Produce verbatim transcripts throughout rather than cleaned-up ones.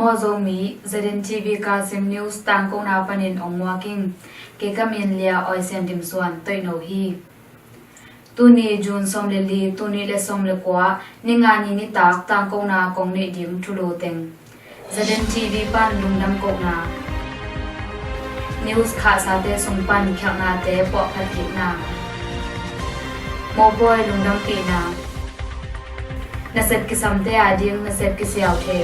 Maw Zomi, Z N T V Kazim News tangkona panin ong muak ing. Kei ka min Lia Oi Sian Dim Suan Toihno hi. Tuni June sawm le li, tuni le sawm le kua, ni nga ni nitak tangkona kong neih ding thulu teng. Z N T V pan lungdam kohna. News khahsate sung pan khialhnate puahphat kikna. Mopawi lungdampihna. Nasep kisamte ading nasep kisiau thei.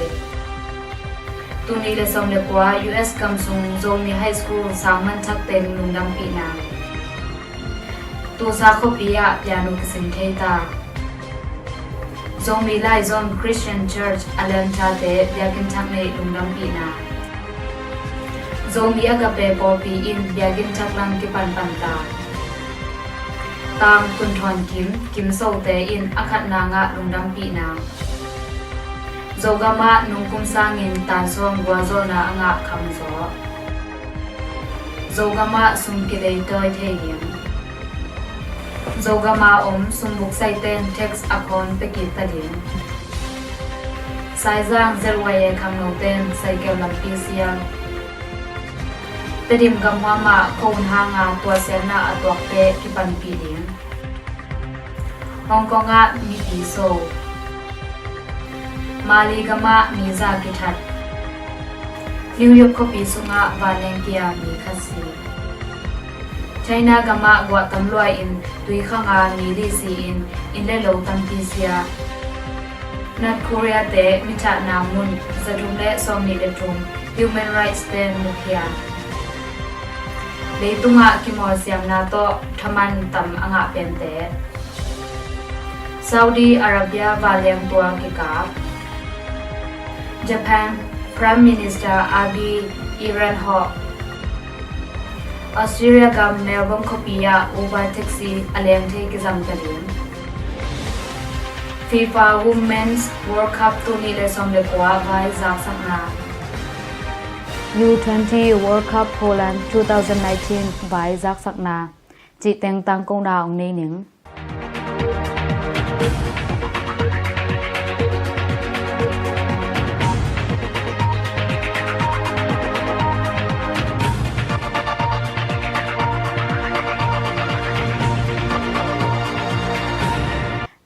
Tuni le sawm le kua U S gam sung Zomi High School sang manthak teng lungdampihna. Tulsa khuapi ah piano kisim thei ta. Zomi Laizom Christian Church Atlanta te biakinn thak neih lungdampihna. Zomi Agape pawlpi in biakinn thak lam kipanpan ta. Tang Tun Thawn Kim, Kim Sote in a khatna ngah lungdampihna. Zogam ah nungkum sangin tansuang gualzawhna a ngah kham zaw. Zogam ah sum kilei tawi thei ding. Zogam a om sumbuk saiten tax a khawn pia kik ta ding. Saizang Z Y A khangno ten saikel lampi sial. Tedim gamhuam ah khuahun hanga tuahsiatna a tuakte kipanpih ding. Hong Kong ah mipi so. Mali gam ah mi za kithat. New York khuapi sungah vanleng kia mi khat si. China gam ah guah tam luai in tui khanga mi li si in, inn le lo tampi sia. North Korea te mi thahna mun za thum le sawmnih le thum Human Rights te mukhia. Leitungah kimawlsiamna tawh thaman tam a ngah pente. Saudi Arabia vanleng tual kikap. Japan Prime Minister Abe Iran hawh. Australia gam Melbourne khuapi ah Uber taxi a leng thei kizang ta ding. FIFA Women's World Cup tuni le sawm le kua vai zaksakna. U twenty World Cup Poland two thousand nineteen vai zaksakna. Cih teng tangkona ong nei ning.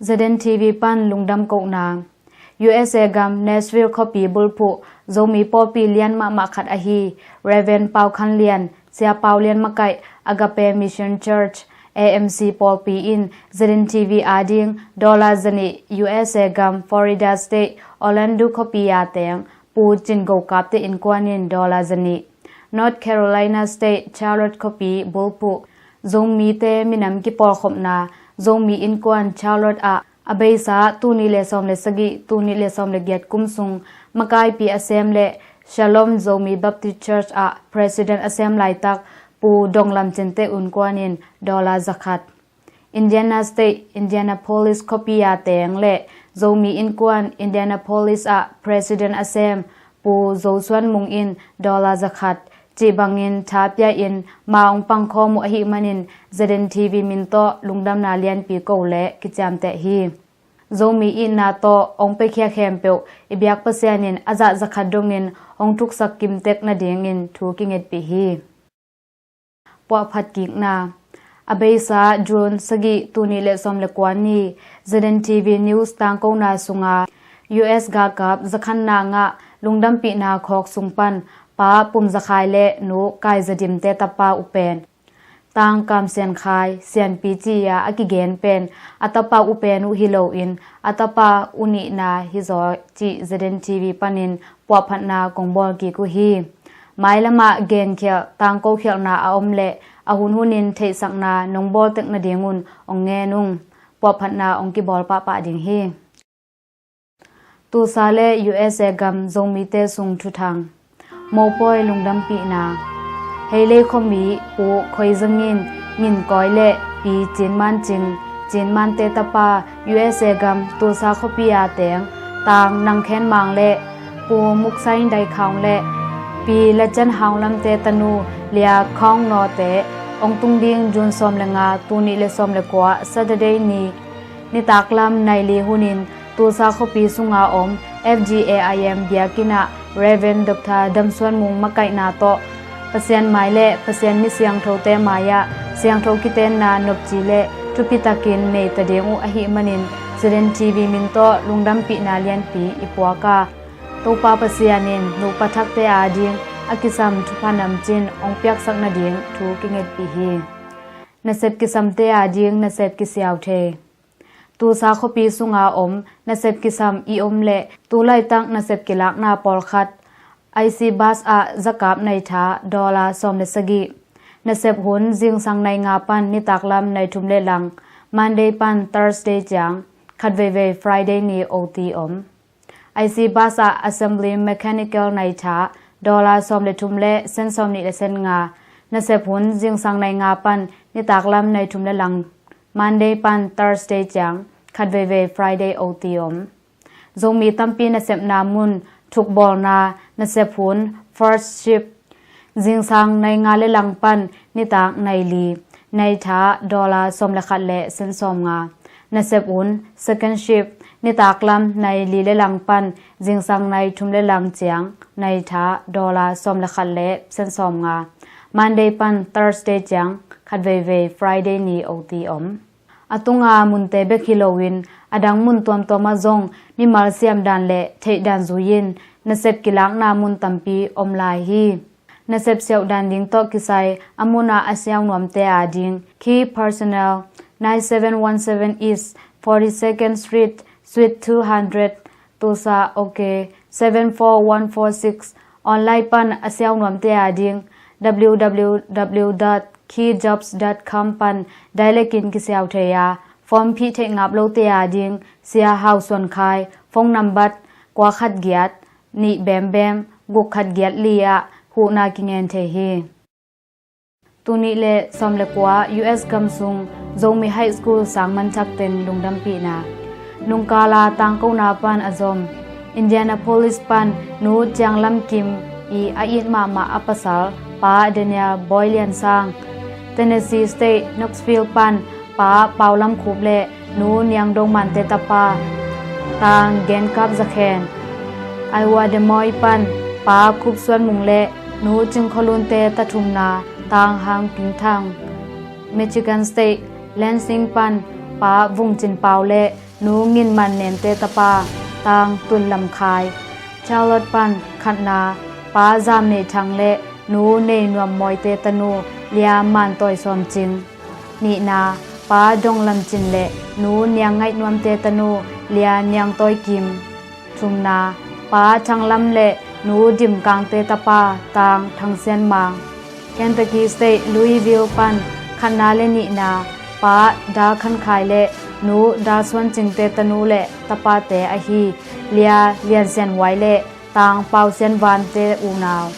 Z N T V pan lungdam kohna. U S A gam Nashville khuapi bulphuh Zomi pawlpi lian mahmah khat ahi Reverend Pau Khan Lian, Sia Pau Lian makaih Agape Mission Church, A M C pawlpi in Z N T V ading dollar zanih U S A gam Florida State Orlando khuapi a teng Pu Cin Go Kap te innkuan in dollar zanih. North Carolina State Charlotte khuapi bulphuh Zomite minam kipawlkhopna Zomi innkuan Charlotte ah a beisa tuni le sawm le sagih, tuni le sawm le giat kum sung makaipi a sem le Shalom Zomi Baptist Church ah President a sem laitak Pu Dong Lam Cin te innkuan in dollar zakhat. Indiana State, Indianapolis khuapi a teng le Zomi innkuan Indianapolis ah President a sem Pu Zo Suan Mung in dollar zakhat cih bangin tha pia in ma ong pangkhawm uh ahih manin Z N T V min tawh lungdamna lianpi ko le kiciamteh hi. Zomi itna tawh ong piakhia khempeuh i biak Pasian in a zah zakhat dongin hong thuksak kimtek nadingin thu kingetpih hi. Puahphat kikna. A beisa June sagih, tuni le sawm le kua ni Z N T V News tangkona sunga U S galkap zakhatna ngah lungdampihna khawk sung pan Pa Pum Za Khai le Nu Kai Za Dim te tapa uh pen Tang Kam Sian Khai, Sianpi ci-a a kigen pen a tapa uh pen uh hi loin a tapa uh nihna hi zaw cih Z N T V panin puahphatna kong bawl kik uh hi. Mailamah genkhialh tangkokhialhna a om leh a hunhunin theihsakna nong bawl tek nadingun ong ngen ung. Puahphatna ong kibawl pahpah ding hi. Tulsa le U S A gam Zomite sung thuthang. Mopawi lungdampihna. Heilei khuami Pu Khoi Zangin, Ngin Kawi le Pi Cin Man Cing, Cin Man te tapa U S A gam Tulsa khuapi a teng Tang Nang Khen Mang le Pu Muk Sain Dai Khaung le Pi La Can Haung Lam te tanu Lia Khaung Naw te ong tung ding June sawm le nga, tul nih le sawm le kua Saturday ni nitaklam nai li hunin Tulsa khuapi sunga om F G A I M biakinn ah Rev. Dr. Dam Suan Mung makaihna tawh Pasian mai le Pasian mi siangthote mai-ah siangtho kitenna nopci le thupitakin nei ta ding uh ahih manin ZNTV min tawh lungdampihna lianpi i puak a, Topa Pasian in nupa thakte ading a kisam thupha namcin hong piaksak nading thu kingetpih hi. Nasep kisamte ading nasep kisiau thei. Tulsa khuapi sunga om nasep kisam i om leh tu laitak nasep kilakna pawlkhat I C bus ah zakap nai tha dollar sawm le sagih. Nasep hun zingsang nai nga pan nitaklam nai thum le lang, Monday pan Thursday ciang, khatveivei Friday ni O T om. I C bus ah assembly mechanical nai tha dollar sawm le thum le sen sawm nih le sen nga. Nasep hun zingsang nai nga pan nitaklam nai thum le lang, Monday pan Thursday ciang, khatveivei Friday O T om. Zomi tampi nasepna mun thukbawlna nasep hun first shift zingsang nai nga le lang pan nitak nai li, nai tha dollar sawm le khat le sen sawm nga. Nasep hun second shift nitaklam nai li le lang pan zingsang nai thum le lang ciang, nai tha dollar sawm le khat le sen sawm nga. Monday pan Thursday ciang, khatveivei Friday ni O T om. A tunga munte bek hi loin a dang mun tuamtuam ah zong mimal siam dan le theih dan zui-in nasep kilakna mun tampi om lai hi. Nasep siauh dan ding tawh kisai a mun ah a siau nuamte ading, Key Personnel, nine seven one seven East forty-second Street, Suite two hundred, Tulsa, OK, seven four one four six. Online pan a siau nuamte ading, W W W dot key jobs dot com pan direct in kisiau thei a, form phih theih ngap lote ading, Sia Hau Suan Khai, phone number kua khat giat, nih bem bem, guk khat giat li ah huhna kingen thei hi. Tul nih le sawm le kua U S gam sung Zomi High School sang manthakten lungdampihna. Nungkala tangkona pan a zom, Indianapolis pan Nu Ciang Lam Kim i a it mahmah a pasal Pa Daniel Bawi Lian Sang, Tennessee State Knoxville pan Pa Pau Lam Khup le Nu Niang Dong Mante tapa, tang Gen Kap Za Khen. Iowa Des Moines pan Pa Khup Suan Mung le Nu Cing Kho Lunte ta thumna, tang Hang Ping Thang. Michigan State Lansing pan Pa Vung Cin Pau le Nu Ngin Man Nente tapa, tang Tun Lam Khai. Charlotte pan khatna, Pa Zam Nei Thang le Nu Nei Nuam Mawite tanu, Lia Man Tawi Sawm Cing. Nihna, Pa Dong Lam Cin le Nu Niang Ngaih Nuamte tanu, Lia Niang Tawi Kim. Thumna, Pa Thang Lam le Nu Dim Kangte tapa, tang Thang Sian Mang. Kentucky State Louisville pan khatna le nihna, Pa Dal Khan Khai le Nu Dal Suan Cingte tanu le tapate ahi Lia Lian Sian Huai le tang Pau Sian Vante unau.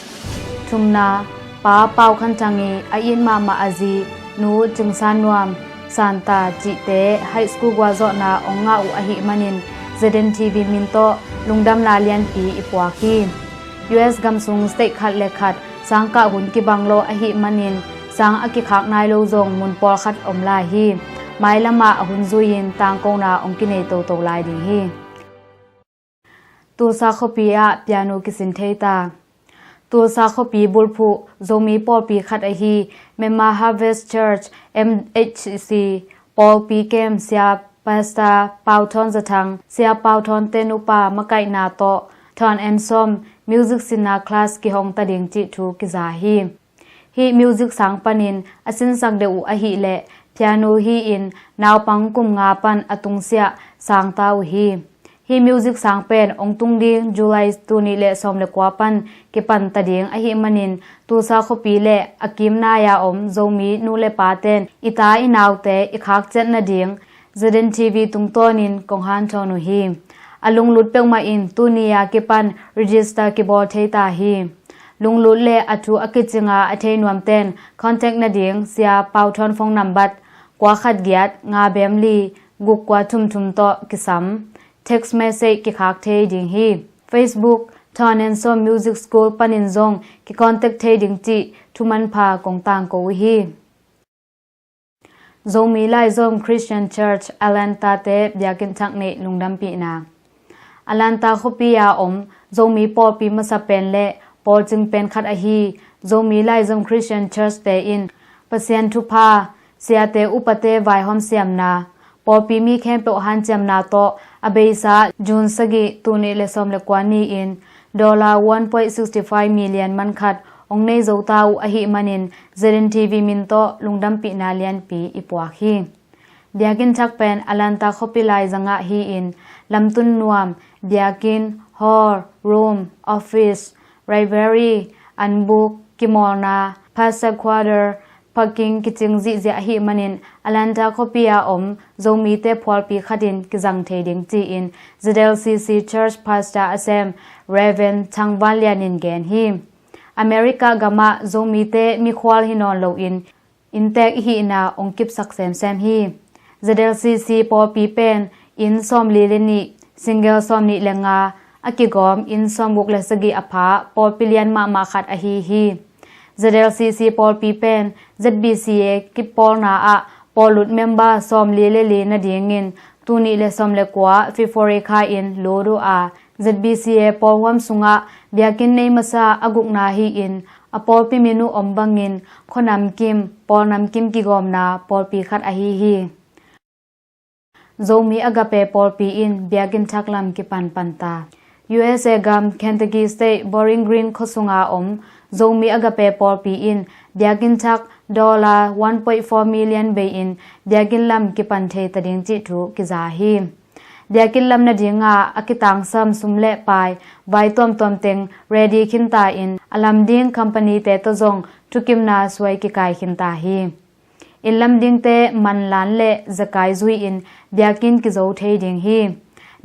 Thumna, Pa Pau Khan Thang i a it mahmah a zi Nu Cing San Nuam, Santa cihte high school gualzawhna hong ngah uh ahih manin Z N T V min tawh lungdamna lianpi i puak hi. U S gam sung state khat le khat sangkah hun kibang lo ahih manin sang a kikhak nai lo zong mun pawlkhat om lai hi. Mailam ah a hun zui-in tangkona hong kinei toto lai ding hi. Tulsa khuapi ah piano kisin thei ta. Tulsa khuapi bulphuh Zomi pawlpi khat ahi Myanmar Harvest Church, M H C, pawlpi kem Sia Pastor Pau Thawn Za Thang, Sia Pau Thawn te nupa makaihna tawh Thawn En Sawm music sinna class kihong ta ding cih thu kiza hi. Hih music sang panin a sinsak deuh uh ahih leh piano hi-in naupang kum nga pan a tungsiah sang ta uh hi. Hih music sang pen hong tung ding July tul nih le sawm le kua pan kipan ta ding ahih manin Tulsa khuapi le a kim nai-a om Zomi nu le paten i ta i naute i khak ciat nading Z N T V tungtawnin kong hanthawn uh hi. A lunglut peuhmah in tuni-a kipan register kibawl thei ta hi. Lunglut le a thu a kicinga a thei nuamten contact nading Sia Pau Thawn phone number kua khat giat nga bem li guk kua thum thum tawh kisam, text message kikhak thei ding hi. Facebook Thawn En Sawm Music School panin zong kicontact thei ding cih thumanpha kong tangko uh hi. Zomi Laizom Christian Church Atlanta te biakinn thak neih lungdampihna. Atlanta khuapi-a om Zomi pawlpi masa pen le pawlcing pen khat ahi Zomi Laizom Christian Church te in Pasian thupha, siate upate vaihawm siamna, pawlpi mi khempeuh hanciamna tawh a beisa June sagih, tul nih le sawm le kua ni-in dollar one point sixty five million man khat hong nei zo ta uh ahih manin Z N T V min tawh lungdampihna lianpi i puak hi. Biakinn thak pen Atlanta khuapi laizangah hi-in lamtun nuam, biakinn, hall, room, office, library, anbuk, kimawlna, pastor quarter, parking kicing zihziah ahih manin Atlanta khuapi a om Zomite phualpi khatin kizang thei ding ci-in Z L C C Church Pastor a sem Rev. Thang Van Lian in gen hi. America gamah Zomite mikhual hi nawn loin inntek i hihna hong kipsak semsem hi. Z L C C pawlpi pen inn sawmli le nih, single sawmnih le nga a kigawm inn sawmguk le sagih a pha pawlpi lian mahmah khat ahi hi. Z L C C pawlpi pen Z B C A kipawlna ah pawllut member sawmli le li nadingin tul nih le sawm le kua February kha in lut uh a, Z B C A pawlhuam sungah biakinn nei masa a gukna hi-in a pawlpi min uh om bangin khuanamkim, pawlnamkim kigawmna pawlpi khat ahi hi. Zomi Agape pawlpi in biakinn thak lam kipanpan ta. U S A gam Kentucky State Bowling Green khuasunga om Zomi Agape pawlpi in biakinn thak dollar one point four million bei-in biakinn lam kipan thei ta ding cih thu kiza hi. Biakinn lam nadinga a kitangsam sum le pai vai tuamtuam teng ready khinta in a lam ding company te tawh zong thukimna suai kikai khinta hi. Inn lam dingte manlan le zakai zui-in biakinn kizo thei ding hi.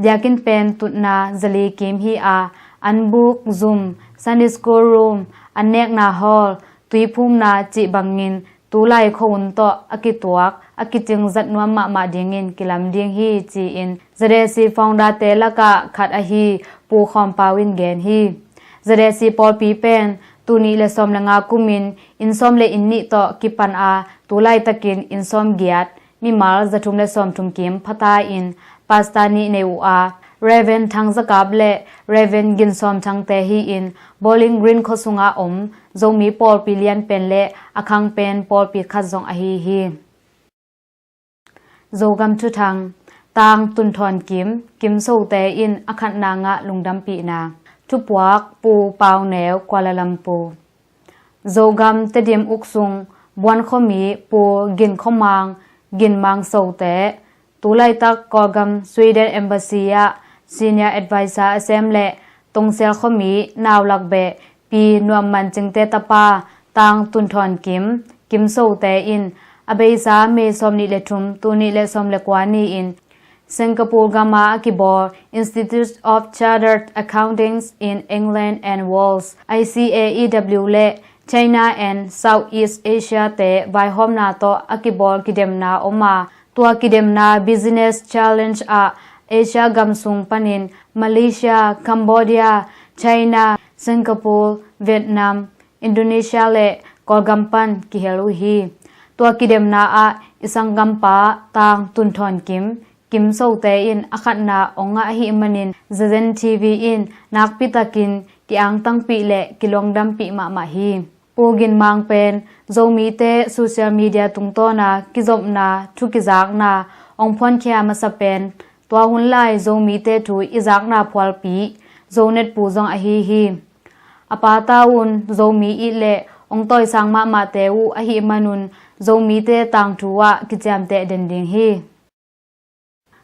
Biakinn pen tutna zali kim hi a, anbuk, zum, Sunday school room, an nekna hall, tuiphumna cih bangin tulai khuahun tawh a kituak a kicing zat nuam mahmah dingin kilam ding hi ci-in Z A C founder te lakah khat ahi Pu Khawm Pau in gen hi. Z A C pawlpi pen tul nih le sawm le nga kumin inn sawm le inn nih tawh kipan a, tulaitakin inn sawm giat, mimal zathum le sawmthum kim phata in pastor nih nei uh a, Rev. Thang Za Kap le Rev. Gin Sawm Thang te hi-in Bowling Green khuasunga om Zomi pawlpi lian pen le a khang pen pawlpi khat zong ahi hi. Zogam thuthang, Tang Tun Thawn Kim, Kim So te in a khatna ngah lungdampihna. Thupuak Pu Pau Neu, Kuala Lumpur. Zogam Tedim uk sung Buan khuami Pu Gin Khua Mang, Gin Mang So te, tulaitak Kawlgam Sweden Embassy ah Senior Advisor a sem le Tungsel khuami naulak beh Pi Nuam Man Cingte tapa Tang Tun Thawn Kim, Kim So te in a beisa May sawmnih le thum, tul nih le sawm le kua ni-in Singapore gama a kibawl Institute of Chartered Accountants in England and Wales, I C A E W le China and Southeast Asia te vaihawmna tawh a kibawl kidemna om a, tua kidemna Business Challenge ah Asia gam sung panin Malaysia, Cambodia, China, Singapore, Vietnam, Indonesia le Kawlgam pan kihel uh hi. Tua kidemna ah i sanggampa Tang Tun Thawn Kim, Kim So te in a khatna ong ngah ahih manin Z N T V in nakpitakin ki-angtangpih le kilawngdampih mahmah hi. Pu Gin Mang pen Zomite social media tungtawna kizopna, thu kizakna ong phuankhia masa pen, tua hun lai Zomite thu i zakna phualpi Zonet pu zong ahi hi. A pata un Zomi it le ong tawisang mahmahte uh ahih manun Zomite tangthu ah kiciamteh den ding hi.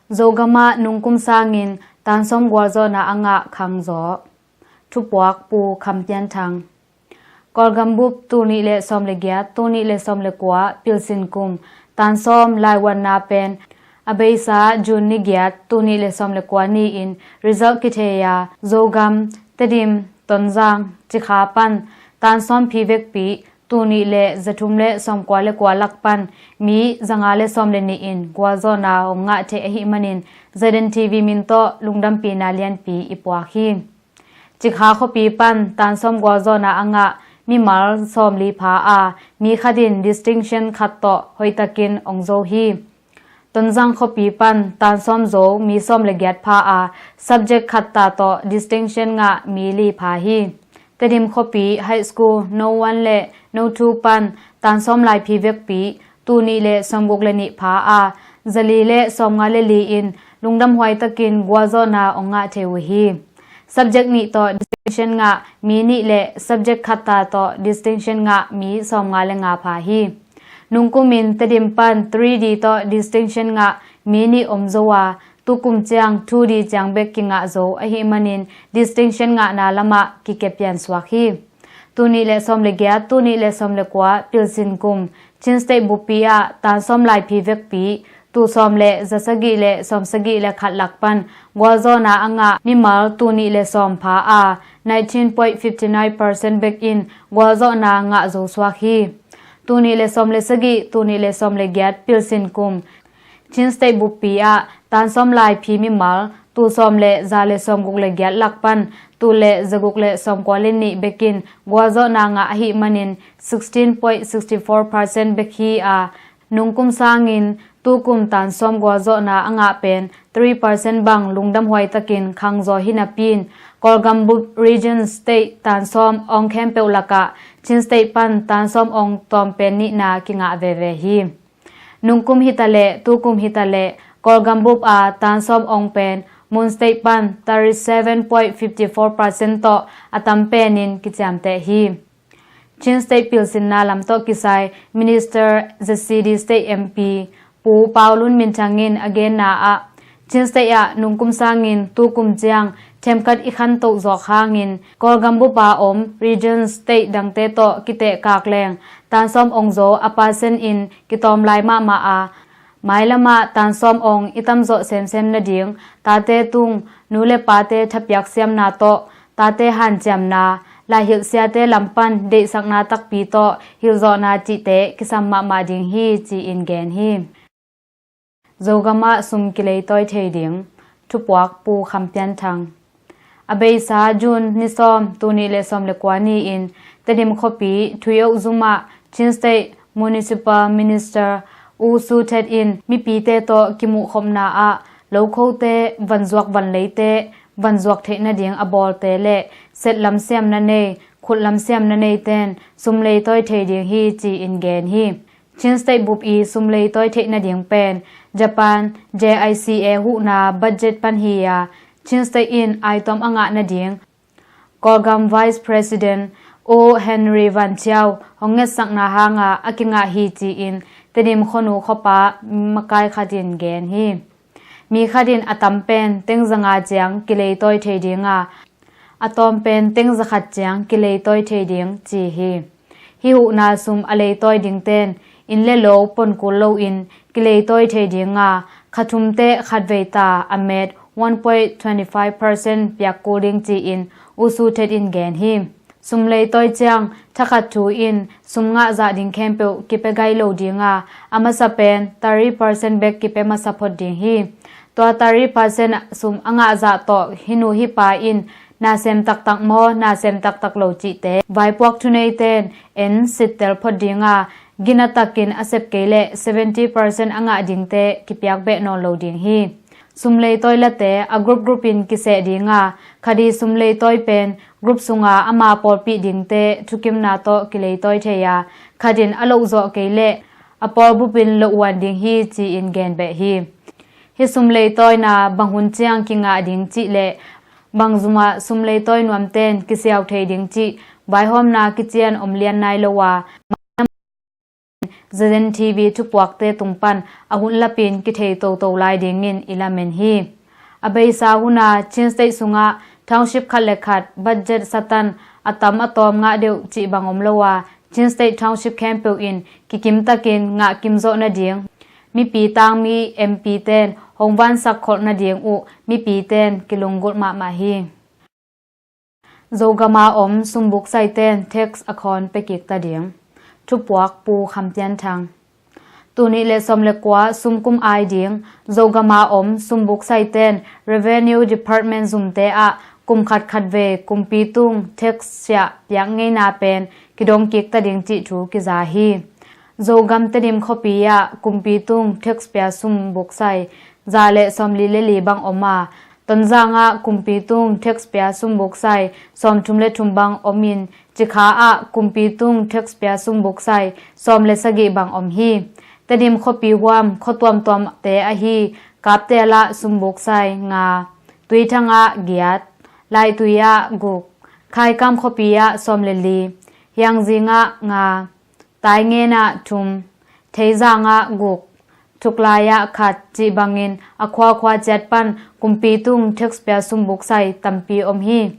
Zogamah nungkum sangin tansawm gualzawhna a ngah khangzaw. Thupuak Pu Kham Pian Thang. Kawlgam bup tul nih le sawm le giat, tul nih le sawm le kua pilsin kum tansawm laivuanna pen a beisa June ni giat, tul nih le sawm le kua ni-in result kithei a, Zogam, Tedim, Tonzang, Cikha pan tansawm phi vekpi tul nih le zathum le sawmkua le kua lak pan mi zanga le sawm le nih in gualzawhna ong ngah thei ahih manin Z N T V min tawh lungdampihna lianpi i puak hi. Cikha khuapi pan tansawm gualzawhna a ngah mimal sawmli pha a, mi khat in distinction khat tawh hoihtakin ong zo hi. Tonzang khuapi pan tan sawm zo mi sawm le giat pha a, subject khat ta tawh distinction ngah mi li pha hi. Tedim khuapi high school no one le no two pan tan sawm lai phi vekpi, tul nih le sawmguk le nih pha a, zali le sawmnga le li in lungdamhuai takin gualzawhna ong ngah thei uh hi. Subject nih tawh distinction ngah mi nih le subject khat ta tawh distinction ngah mi sawmnga le nga pha hi. Nungkumin Tedim pan three D tawh distinction ngah mi nih om zo a, tukum ciang two D ciang bek kingah zo ahih manin distinction ngahna lamah kikep piansuak hi. Tul nih le sawm le giat, tul nih le sawm le kua pilsin kum Chin State buppi ah tan sawm lai phi vekpi, tul sawm le za sagih le sawm sagih le khat lak pan gualzawhna a ngah mimal tul nih le sawm pha a, nineteen point fifty nine percent bek in gualzawhna ngah zo suak hi. Tul nih le sawm le sagih, tul nih le sawm le giat pilsin kum Chin State buppi ah tan sawm lai phi mimal tul sawm le za le sawmguk le giat lak pan tul le zaguk le sawmkua le nih bekin gualzawhna ngah ahih manin sixteen point sixty four percent bek hi a, nungkum sangin tukum tan sawm gualzawhna a ngah pen three percent bang lungdamhuai takin khangzaw hi napi in, Kawlgam bup region state tan sawm ong khempeuh lakah Chin State pan tan sawm ong tawm pen nihna kingah veve hi. Nungkum hitaleh tukum hitaleh Kawlgam bup a tan sawm ong pen Mon State pan thirty seven point fifty four percent tawh a tam penin kiciamteh hi. Chin State pilsinna lam tawh kisai Minister Z C D State M P Pu Pau Lun Min Thang in a genna ah, Chin State ah nungkum sangin tukum ciang themkhat i khantoh zawk hangin Kawlgam bup a om region state dangte tawh kitehkak leng tan sawm ong zo a percent in kitawm lai mahmah a, mailamah tan sawm ong i tamzawh semsem nading, tate tung nu le pate thapiak siamna tawh, tate hanciamna, laihilh siate lam pan deihsakna takpi tawh hilhzawhna cihte kisam mahmah ding hi, ci-in gen hi. Zogam ah sum kileitawi thei ding. Thupuak Pu Kham Pian Thang. A beisa June ni sawm, tul nih le sawm le kua ni-in Tedim khuapi Thuiok zum ah Chin State Municipal Minister U Su Thet in mipite tawh kimuhkhopna ah lokhote, vanzuak vanleite, vanzuak theih nading a bawlte le setlam siamna nei, khutlam siamna neiten sum leitawi thei ding hi, ci-in gen hi. Chin State bup i sum leitawi theih nading pen Japan J I C A huhna budget pan hi a, Chin State in aitawm a ngah nading Kawlgam Vice President U Henry Van Chiau hong ngetsakna hanga a kingah hi, ci-in Tedim khuanu khuapa makai khat in gen hi. Mi khat in a tam pen teng za nga ciang kileitawi thei ding a, a tawm pen teng za khat ciang kileitawi thei ding, ci hi. Hih huhna sum a leitawi dingten inn le lo ponkul loin kileitawi thei ding a, kha thum teh khatvei ta a met one point twenty five percent piak kul ding, ci-in U Su Thet in gen hi. Sum leitawi ciang thakhat thu in sum ngah zah ding khempeuh kipia gai lo ding a, a masa pen thirty percent bek kipia masa phot ding hi. Tua thirty percent sum a ngah zah tawh hih nu hih pa in nasem taktak maw, nasem taktak lo cihte vaipuak thuneiten en sittel phot ding a, gina takin a sep kei leh seventy percent a ngah dingte kipiak beh nawn lo ding hi. Sum leitawi late a group group in kiseh ding a, khat i sum leitawi pen group sunga ama pawlpih dingte thukimna tawh kileitawi thei a, khat in a loh zawh kei leh a pawl bup in loh uan ding hi, ci-in gen beh hi. Hih sum leitawina bang hun ciang kingah ding cih le bang zum ah sum leitawi nuamten kisiau thei ding cih vaihawmna kician om lian nai lo a, Z N T V thupuakte tung pan a hun lapin kithei toto lai dingin i lamen hi. A beisa huna Chin State sungah township khat le khat budget satan a tam a tawm ngah deuh cih bang om lo a, Chin State township khempeuh in kikim takin ngah kim zawh nading mipi tangmi M P ten hong vansak kholh nading uh mipiten kilunggulh mahmah hi. Zogama om sumbuk saiten tax a khawn pia kik ta ding. Thupuak Pu Kham Pian Thang. Tul nih le sawm le kua sumkum ai ding Zogama om sumbuk saiten Revenue Department zumte ah kum khat khat vei kumpi tung tax siah piak ngeina pen kidong kik ta ding cih thu kiza hi. Zogam Tedim khuapi ah kumpi tung tax pia sum buksai za le sawmli le li bang om a, Tonzang ah kumpi tung tax pia sum buksai sawmthum le thum bang om in, Cikha ah kumpi tung tax pia sum buksai sawm le sagih bang om hi. Tedim khuapi huam khua tuamtuamte ahi Kaptel ah sum buksai nga, Tuithang ah giat, Laitui ah guk, Khaikam khuapi ah sawm le li, Hiangzing ah nga, Taingen ah thum, Theizang ah guk, Thuklai ah khat cih bangin a khuakhua ciat pan kumpi tung tax pia sum buksai tampi om hi.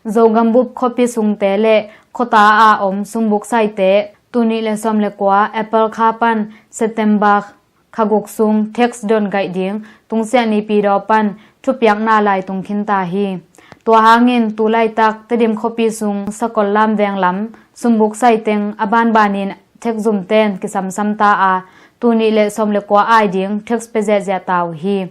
Zogam bup khuapi sungte le khuata a om sum buksaite tul nih le sawm le kua April kha pan September kha guk sung tax don gaih ding tungsiah Naypyidaw pan thupiakna lai tung khin ta hi. Tua hangin tu laitak Tedim khuapi sung Sakollam veng lam sum buksai teng a banbanin tax zumten kisamsam ta a, tul nih le sawm le kua ai ding tax pia ziahziah ta uh hi.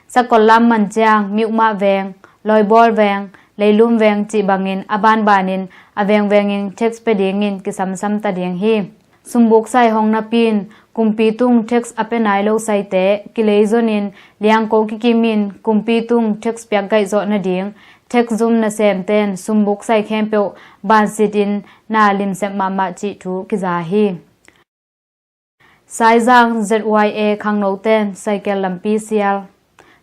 Sakollam man ciang Myukmah veng, Lawibawl veng, Leilum veng cih bangin a banbanin a vengvengin tax pia dingin kisamsam ta ding hi. Sum buksai hong napi in kumpi tung tax a pia nai lo saite kilei zonin liangko kikimin kumpi tung tax piak gaih zawh nading tax zum nasemten sum buksai khempeuh bansitin na limsep mahmah cih thu kiza hi. Saizang Z Y A khangnoten saikel lampi sial.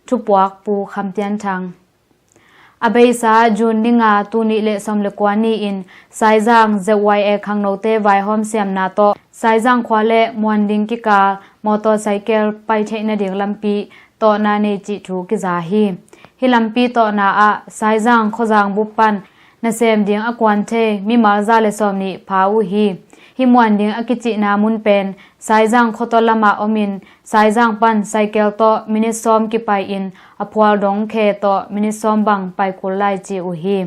Thupuak Pu Kham Pian Thang. A beisa June ni nga tul nih le sawm le kua ni-in Saizang Z Y A khangnote vaihawm siamna tawh Saizang khua le Muanding kikal motorcycle pai theih nading lampi tawhna nei cih thu kiza hi. Hih lampi tawhna ah Saizang khuazang bup pan nasem ding a kuan thei mimal za le sawmnih pha uh hi. Hih Muanding a kicihna mun pen Saizang khuataw lamah omin Saizang pan saikel tawh minit sawm kipai-in a phual dong khe tawh minit sawm bang pai kul lai ci uh hi.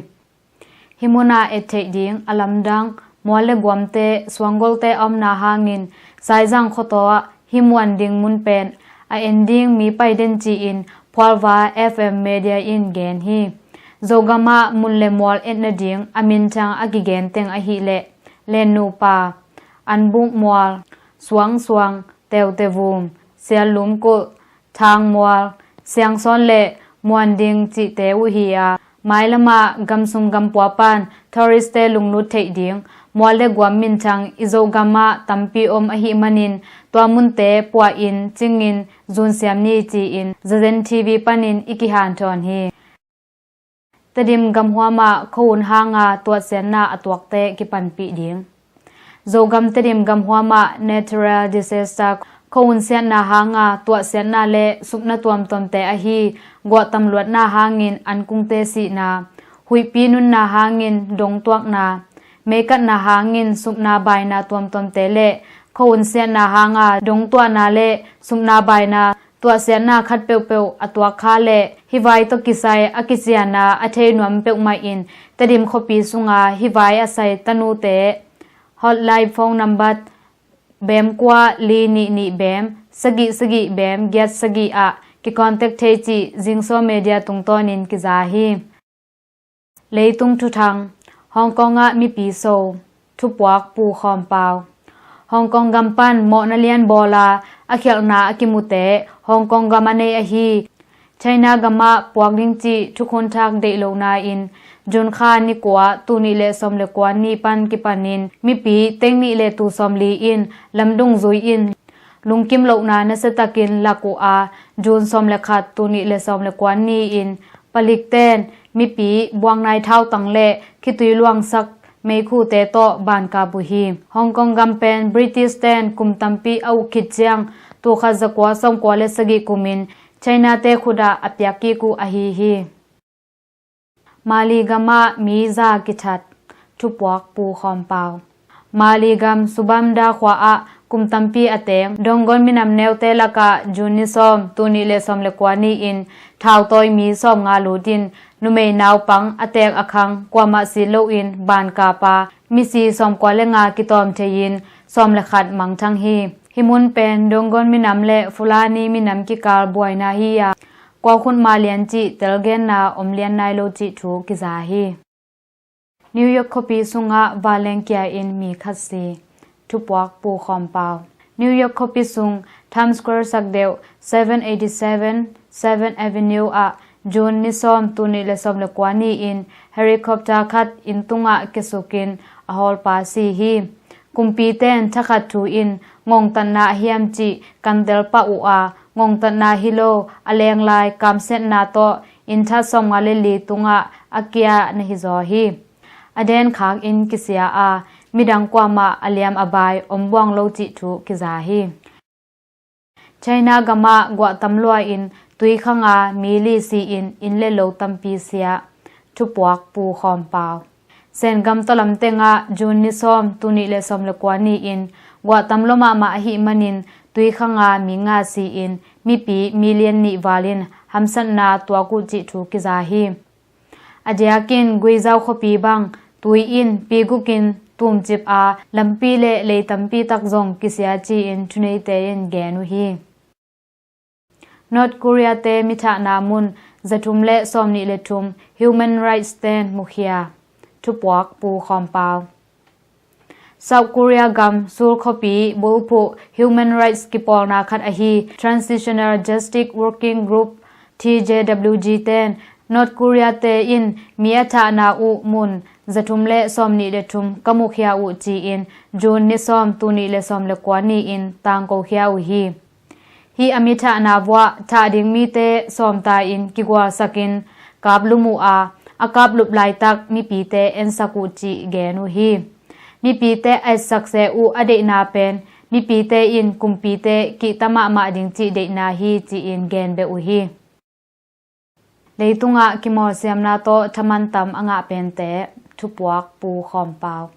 Hih munah et theih ding a lamdang mual le guamte suanggolte a omna hangin Saizang khuataw ah hih Muanding mun pen a en ding mi pai den ci-in Phualva F M Media in gen hi. Zogam ah mun le mual et nading a minthang a kigen teng ahih leh Lennupa, Anbuk mual, Suangsuang, Teutevum, Siallum kulh, Thangmual, Siangsawn le Muanding cihte uh hi a, mailamah gamsung gampua pan tourist-te lunglut theih ding mual le guam minthang i Zogam ah tampi om ahih manin tua munte puahin cingin zunsiam ni ci-in Zazen T V panin i kihanthawn hi. Tedim gamhuam ah khuahun hanga tuahsiatna a tuakte kipanpih ding. Zogam Tedim gamhuam ah natural disaster khuahun siatna hanga tuahsiatna le supna tuamtuamte ahi guahtam luatna hangin ankungte sihna, huihpi nunna hangin dong tuakna, meikatna hangin supna baina tuamtuamte le khuahun siatna hanga dong tuahna le supna baina tuahsiatna khat peuhpeuh a tuak kha le hih vai tawh kisai a kiciana a thei nuam peuhmah in Tedim khuapi sunga hih vai a sai tanute hotline phone number bem kua li nih nih bem sagih sagih bem giat sagih ah kicontact thei cih Zingso Media tungtawnin kiza hi. Leitung thuthang. Hong Kong ah mipi so. Thupuak Pu Khawm Pau. Hong Kong gam pan mawhna lian bawla a khialhna a kimute Hong Kong gam a nei ahi China gam ah puak ding cih thukhun thak deih lohna in June kha ni kua tul nih le sawm le kua ni pan kipanin mipi teng nih le tul sawmli in lamdung zui in lungkim lohna nasiatakin lak uh a, June sawm le khat tul nih le sawm le kua ni-in palikten mipi buaknai thautang le khitui luangsak meikhute tawh bankap uh hi. Hong Kong gam pen British-ten kum tampi a uk khit ciang tul khat za kua sawm kua le sagih kumin China-te khut ah a piak kik uh ahi hi. Mali gam ah mi za kithat. Thupuak Pu Khawm Pau. Mali gam Subamda khua ah kum tampi a teng Donggon minam neute lakah June ni sawm tul nih le sawm le kua ni-in thautawi mi sawmnga lutin numei naupang a tek a khang kuamah sit loin bankap a misi sawmkua le nga kitawm thei-in sawm le khat mangthang hi. Hih mun pen Donggon minam le Fulani minam kikal buaina hi a, kua khut ma lian cih telgenna om lian nai lo cih thu kiza hi. New York khuapi sungah vanleng kia in mi khat si. Thupuak Pu Khawm Pau. New York khuapi sung Times Square sak deuh seven eighty seven Seventh Avenue ah June ni sawm, tul nih le sawm le kua ni-in helicopter khat inn tungah kiasukin a hawlpa si hi. Kumpite in thakhat thu in ngongtatna a hiam cih kan tel pah uh a, ngongtatna hi lo, a lenglai kamsiatna tawh inn that sawmnga le li tungah a kia na hizaw hi. A den khak in kisia a, midang kuamah a liam a bai om buang lo cih thu kiza hi. China gamah guah tam lua-in tui khanga mi li si-in inn le lo tampi sia. Thupuak Pu Khawm Pau. Sengam tawlam tengah June ni sawm, tul nih le sawm le kua ni-in guah tam lua mahmah ahih manin tui khanga mi nga si-in mipi million nih valin hamsatna tuak uh cih thu kiza hi. A diakin Guizhou khuapi bang tui in pi gukin tumcip a, lampi le lei tampi tak zong kisia ci-in thuneite in gen uh hi. North Korea te mithahna mun zathum le sawmnih le thum Human Rights ten mukhia. Thupuak Pu Khawm Pau. South Korea gam Seoul khuapi bulphuh human rights kipawlna khat ahi Transitional Justice Working Group, T J W G ten North Korea te in mi a thahna uh mun zathum le sawmnih le thum ka mukhia uh ci-in June ni sawm, tul nih le sawm le kua ni-in tangkokhia uh hi. Hih a mi thahna vuah thah ding mite sawmta in kigualsakin kaplum uh a, a kaplup laitak mipite ensak uh cih gen uh hi. Mipite a etsak se uh a deihna pen mipite in kumpite kihta mahmah ding cih deihna hi ci-in gen beh uh hi. Leitungah kimawlsiamna tawh thaman tam a ngah pente. Thupuak Pu Khawm Pau.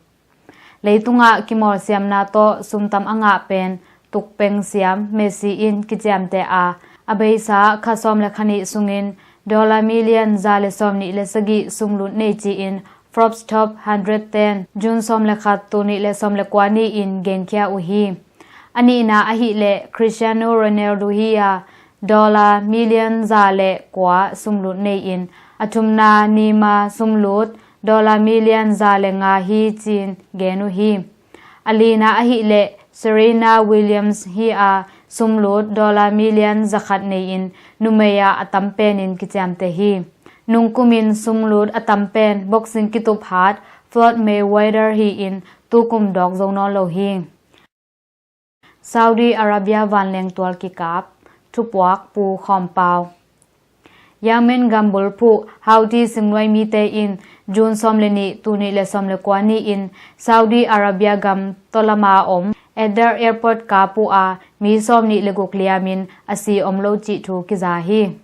Leitungah kimawlsiamna tawh sum tam a ngah pen tukpeng siam Messi in kiciamteh a, a beisa kha sawm le kha nih sungin dollar million za le sawmnih le sagih sumlut nei ci-in Forbes Top hundred ten June sawm le khat, tul nih le sawm le kua ni-in genkhia uh hi. A nihna ahih leh Cristiano Ronaldo hi a, dollar million za le kua sumlut nei-in, a thumna Neymar sumlut dollar million za le nga hi ci-in gen uh hi. A lina ahih leh Serena Williams hi a, sumlut dollar million za khat nei-in numei ah a tam penin kiciamteh hi. Nungkumin sumlut a tam pen boxing kitup hat Floyd Mayweather hi-in tukum dawk zo nawn lo hi. Saudi Arabia vanleng tual kikap. Thupuak Pu Khawm Pau. Yemen gam bulphuh Houthi simnuai mite in June sawm le nih, tul nih le sawm le kua ni-in Saudi Arabia gam tawlama om Adda Airport kap uh a, mi sawmnih le guk liamin a si om lo cih thu kiza hi.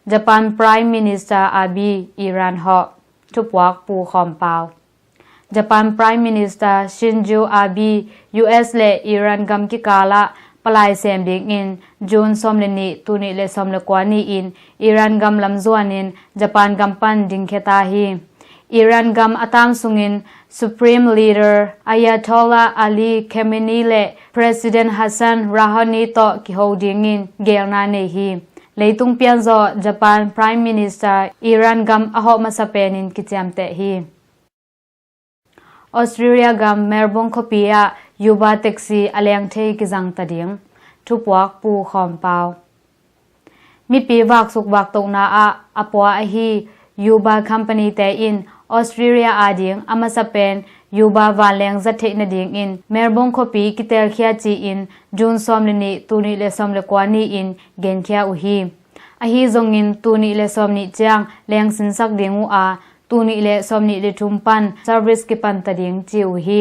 Japan Prime Minister Abe Iran hawh. Thupuak Pu Khawm Pau. Japan Prime Minister Shinzo Abe U S le Iran gam kikalah palai sem dingin June sawm le nih, tul nih le sawm le kua ni-in Iran gam lam zuanin Japan gam pan dingkhia ta hi. Iran gam a tam sungin Supreme Leader Ayatollah Ali Khamenei le President Hassan Rouhani tawh kiho dingin gelna nei hi. Leitung pianzawh Japan Prime Minister Iran gam a hawh masa penin kiciamteh hi. Australia gam Melbourne khuapi ah Uber taxi a leng thei kizang ta ding. Thupuak Pu Khawm Pau. Mipi vaksuk vaktohna ah a pua ahi Uber company te in Australia ading a masa pen Uber vanleng zat theih nadingin Melbourne khuapi kitelkhia ci-in June sawm le nih, tul nih le sawm le kua ni-in genkhia uh hi. Ahi zongin tul nih le sawmnih ciang leng sinsak ding uh a, tul nih le sawmnih le thum pan service kipan ta ding ci uh hi.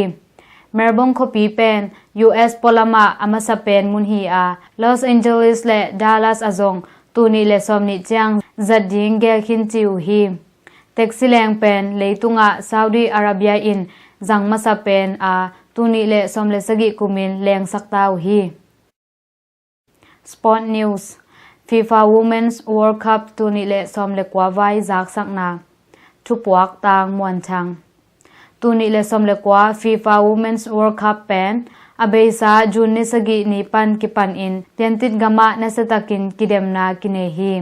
Melbourne khuapi pen U S pualamah a masa pen mun hi a, Los Angeles le Dallas ah zong tul nih le sawmnih ciang zat ding gelkhin ci uh hi. Taxi leng pen leitungah Saudi Arabia in zang masa pen a, tul nih le sawm le sagih kumin lengsak ta uh hi. Sport News. FIFA Women's World Cup tul nih le sawm le kua vai zaksakna. Thupuak Tang Muan Thang. Tul nih le sawm le kua FIFA Women's World Cup pen a beisa June ni sagih ni pan kipan in Piantit gamah nasiatakin kidemna kinei hi.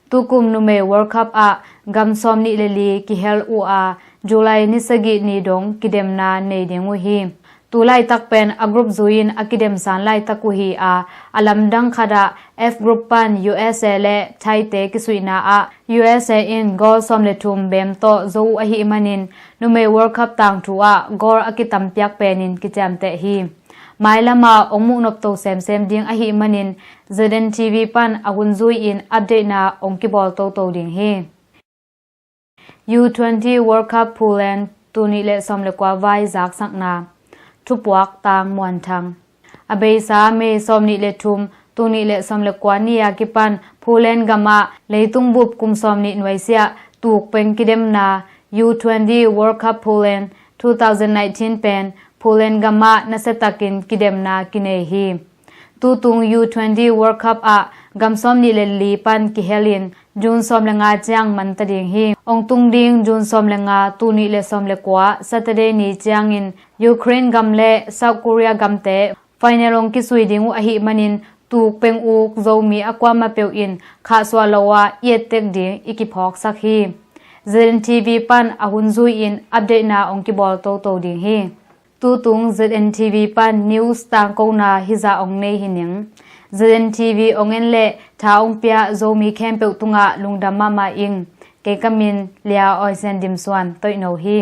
Tukum numei World Cup ah gam sawmnih le li kihel uh a, July ni sagih ni dong kidemna nei ding uh hi. Tu laitak pen a group zui-in a kidemsan laitak uh hi a, a lamdang khatah F group pan U S A le Thaite kisuihna ah U S A in goal sawm le thum bem tawh zo uh ahih manin numei World Cup tangthu ah goal a kitampiak penin kiciamteh hi. Mailama ong muhnopto semsem ding ahih manin Z N T V pan a hun zui-in update na ong kibawl toto ding hi. U twenty World Cup Poland tul nih le sawm le kua vai zaksakna. Thupuak tang muanthang. A beisa May sawm nih le thum, tul nih le sawm le kua ni a kipan Poland gamah leitung bup kum sawm nih nuaisiah tuk peng kidemna U twenty World Cup Poland two thousand nineteen pen Poland gamah nasiatakin kidemna kinei hi. Tutung U twenty World Cup ah gam sawm nih le li pan kihelin June sawm le nga ciang manta ding hi. Ong tung ding June sawm le nga, tul nih le sawm le kua Saturday ni ciangin Ukraine gam le South Korea gamte final ong kisui ding uh ahih manin tuk peng uk Zomi a kuamah peuh in khahsuah lo a i ettek ding i kiphawksak hi. Z N T V pan a hun zui-in update na ong kibawl toto ding hi. Tutung Z N T V pan news tangkona hizah ong nei hi ning. Z N T V ong en le tha ong pia Zomi khempeuh tungah lungdam mahmah ing. Kei ka min Lia Oisen Dimsuan Toihno hi.